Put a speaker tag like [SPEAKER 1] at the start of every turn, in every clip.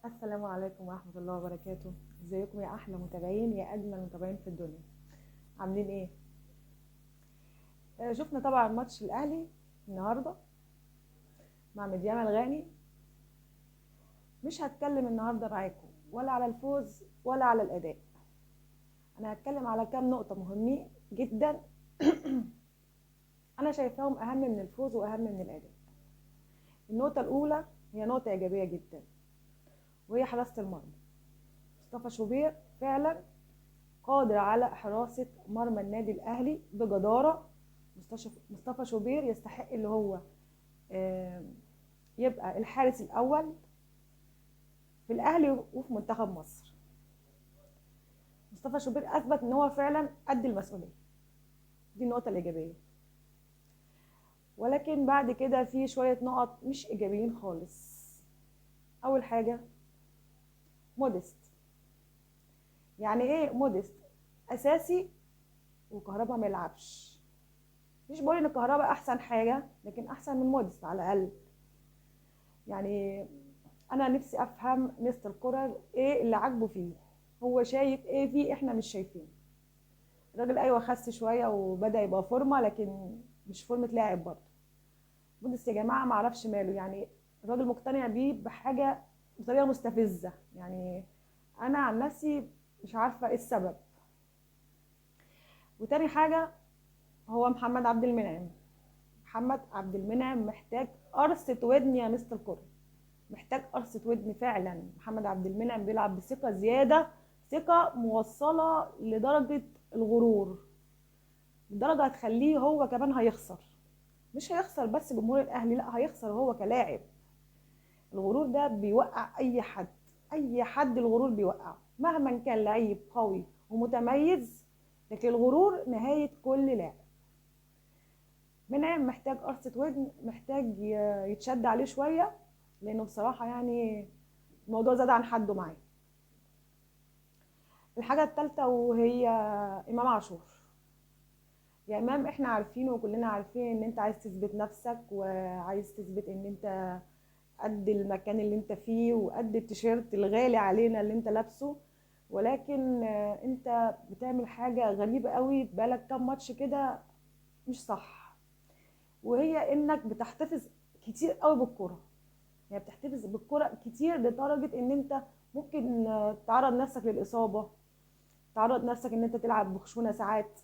[SPEAKER 1] السلام عليكم ورحمة الله وبركاته. ازيكم يا احلى متابعين، يا اجمل متابعين في الدنيا، عاملين ايه؟ شفنا طبعا ماتش الاهلي النهارده مع ميدياما الغاني. مش هتكلم النهارده معاكم ولا على الفوز ولا على الاداء، انا هتكلم على كام نقطة مهمين جدا انا شايفاهم اهم من الفوز واهم من الاداء. النقطة الاولى هي نقطة ايجابية جدا، وهي حراسة المرمى. مصطفى شوبير فعلا قادر على حراسة مرمى النادي الاهلي بجداره. مصطفى شوبير يستحق اللي هو يبقى الحارس الاول في الاهلي وفي منتخب مصر. مصطفى شوبير اثبت ان هو فعلا قد المسؤولية، دي النقطة الايجابية. ولكن بعد كده في شوية نقط مش ايجابيين خالص. اول حاجة موديست. يعني ايه موديست؟ اساسي وكهربا ما يلعبش. مش بقول ان كهربا احسن حاجة، لكن احسن من موديست على الاقل. يعني انا نفسي افهم مستر كولر ايه اللي عاجبه فيه، هو شايف ايه فيه احنا مش شايفينه. الراجل ايوه خس شوية وبدا يبقى فورمه، لكن مش فورمه لاعب برضه. موديست يا جماعة ما اعرفش ماله، يعني الراجل مقتنع بيه بحاجة بطريقة مستفزة. يعني انا عن نفسي مش عارفه ايه السبب. وتاني حاجة هو محمد عبد المنعم. محمد عبد المنعم محتاج قرصة ودن يا مستر كولر، محتاج قرصة ودن فعلا. محمد عبد المنعم بيلعب بثقة زيادة، ثقة موصله لدرجة الغرور، لدرجة هتخليه هو كمان هيخسر. مش هيخسر بس جمهور الاهلي، لا هيخسر هو كلاعب. الغرور ده بيوقع اي حد، اي حد الغرور بيوقعه مهما كان لعيب قوي ومتميز، لكن الغرور نهاية كل لاعب. منعم محتاج قرصة ودن، محتاج يتشد عليه شوية، لانه بصراحة يعني الموضوع زاد عن حده معاه. الحاجة الثالثة وهي امام عاشور. يا امام احنا عارفين وكلنا عارفين ان انت عايز تثبت نفسك، وعايز تثبت ان انت قد المكان اللي انت فيه وقد التيشيرت الغالي علينا اللي انت لابسه، ولكن انت بتعمل حاجة غريبة قوي بقالك كام ماتش كده مش صح، وهي انك بتحتفظ كتير قوي بالكرة. يعني بتحتفظ بالكرة كتير لدرجة ان انت ممكن تعرض نفسك للاصابة، تعرض نفسك ان انت تلعب بخشونه ساعات،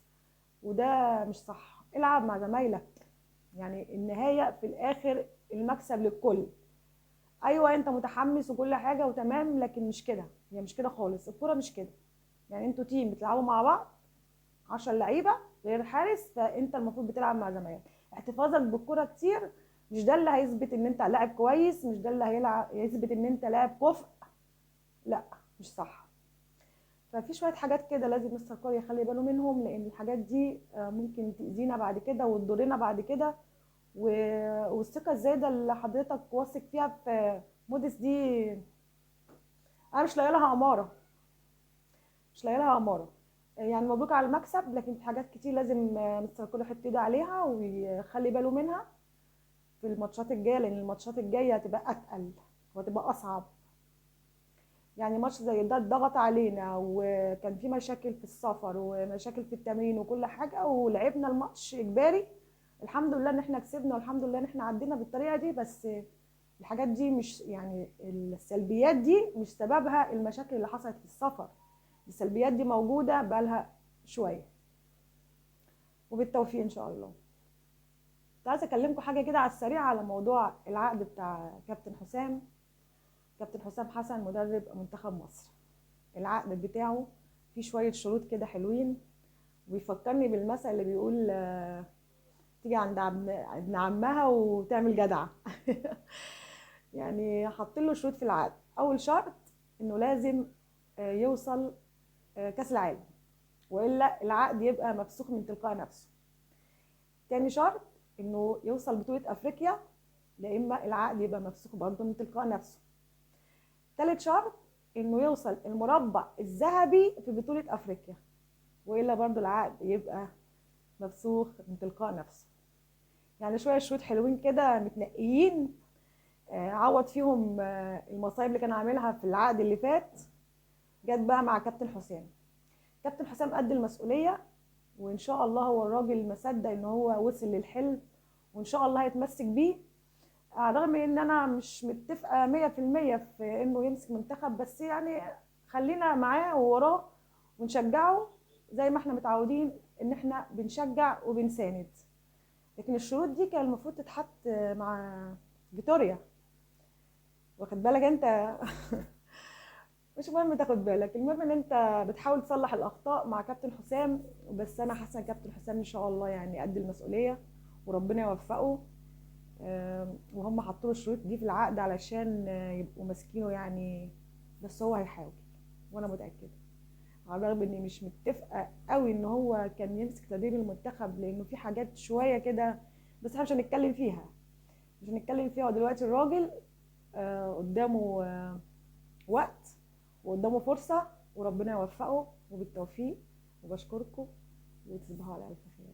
[SPEAKER 1] وده مش صح. العب مع زمايلك، يعني النهاية في الاخر المكسب للكل. ايوه انت متحمس وكل حاجة وتمام، لكن مش كده، هي مش كده خالص، الكورة مش كده. يعني انتوا تيم بتلعبوا مع بعض 10 لعيبة غير الحارس، فانت المفروض بتلعب مع زمايلك. احتفاظك بالكورة كتير مش ده اللي هيثبت ان انت لاعب كويس، مش ده اللي هيلعب يثبت ان انت لاعب كفء، لا مش صح. ففي شوية حاجات كده لازم مستر كولر يخلي باله منهم، لان الحاجات دي ممكن تاذينا بعد كده وتضرنا بعد كده. والثقة الزايدة اللي حضرتك واثق فيها في موديست دي انا مش لاقيه لها اماره، مش لاقيه لها اماره. يعني مبروك على المكسب، لكن في حاجات كتير لازم مستر كولر يحط ايده عليها ويخلي باله منها في الماتشات الجاية، لان الماتشات الجاية هتبقى اتقل وهتبقى اصعب. يعني ماتش زي ده اتضغط علينا، وكان في مشاكل في السفر ومشاكل في التمرين وكل حاجة، ولعبنا الماتش اجباري. الحمد لله ان احنا كسبنا، والحمد لله ان احنا عدينا بالطريقة دي، بس الحاجات دي مش يعني السلبيات دي مش سببها المشاكل اللي حصلت في السفر، السلبيات دي موجودة بقالها شوية. وبالتوفيق ان شاء الله. كنت عايزه اكلمكم حاجة كده على السريع على موضوع العقد بتاع كابتن حسام، كابتن حسام حسن مدرب منتخب مصر. العقد بتاعه فيه شوية شروط كده حلوين، وبيفكرني بالمثل اللي بيقول تيجي عند ابن عمها وتعمل جدعه. يعني حاطين له شروط في العقد. اول شرط انه لازم يوصل كاس العالم، والا العقد يبقى مفسوخ من تلقاء نفسه. تاني شرط انه يوصل بطوله افريقيا، لا اما العقد يبقى مفسوخ برضه من تلقاء نفسه. تالت شرط انه يوصل المربع الذهبي في بطوله افريقيا، والا برضه العقد يبقى مفسوخ من تلقاء نفسه. يعني شوية شروط حلوين كده متنقيين. عوض فيهم المصايب اللي كان عاملها في العقد اللي فات. جت بقى مع كابتن حسام. كابتن حسام قد المسؤولية، وان شاء الله هو الراجل ما صدق ان هو وصل للحلم، وان شاء الله هيتمسك بيه، على الرغم ان انا مش متفقه 100% في انه يمسك منتخب، بس يعني خلينا معاه ووراه ونشجعه زي ما احنا متعودين ان احنا بنشجع وبنساند. لكن الشروط دي كان المفروض تتحط مع فيتوريا، واخد بالك انت؟ مش مهم تاخد بالك، المهم ان انت بتحاول تصلح الاخطاء مع كابتن حسام. بس انا حاسه ان كابتن حسام ان شاء الله يعني قد المسؤولية وربنا يوفقه، وهم حطوا له الشروط دي في العقد علشان يبقوا ماسكينه يعني، بس هو هيحاول وانا متاكدة، على الرغم اني مش متفقه قوي ان هو كان يمسك تدريب المنتخب لانه في حاجات شوية كده، بس احنا مش هنتكلم فيها، مش هنتكلم فيها. ودلوقتي الراجل قدامه وقت وقدامه فرصة، وربنا يوفقه وبالتوفيق، وبشكركم وتصبحوا على الف خير.